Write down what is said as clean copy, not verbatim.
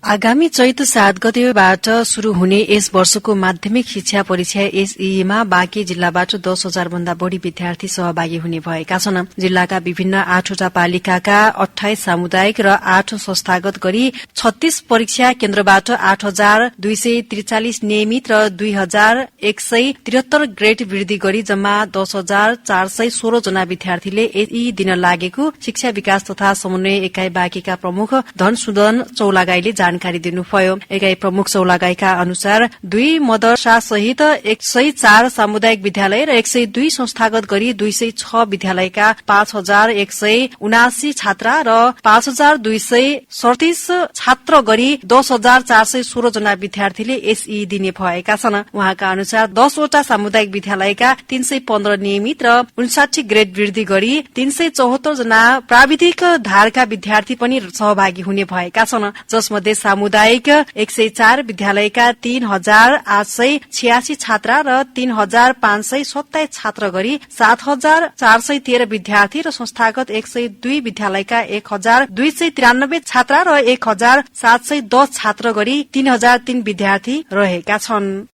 आगामी चैत 7 गतेबाट शुरू हुने यस वर्षको माध्यमिक शिक्षा परीक्षा एसईमा बाँकी जिल्लाबाट 10,000 भन्दा बढ़ी विद्यार्थी सहभागी हुने भएका छन्। जिल्लाका विभिन्न 8वटा पालिकाका 28 सामुदायिक र 8 संस्थागत गरी 36 परीक्षा केन्द्रबाट 8,243 नियमित र 2,173 ग्रेड वृद्धि गरी जम्मा 10,416 जना विद्यार्थीले यी दिन लागेको शिक्षा विकास तथा समन्वय एकाइ बाँकीका प्रमुख धनसुदन चौलागाईले जानकारी दिनुभयो। एकाइ प्रमुख चौलागाईका अनुसार 2 मदरसा सहित 104 सामुदायिक विद्यालय र 102 संस्थागत गरी 206 विद्यालयका 5,179 छात्रा र 5,237 छात्र गरी 10,416 जना विद्यार्थीले एसई दिने भएका छन्। उहाँका अनुसार 10 वटा सामुदायिक विद्यालयका 315 नियमित र 59 ग्रेड वृद्धि गरी 374 जना प्राविधिक धारका विद्यार्थी पनि सहभागी हुने भएका छन्। जसमध्ये सामुदायिक 104 विद्यालयका 3,886 छात्रा र 3,527 छात्र गरी 7,413 विद्यार्थी र संस्थागत 102 विद्यालयका 1,293 छात्रा र 1,710 छात्र गरी 3,003 विद्यार्थी रहेका छन्।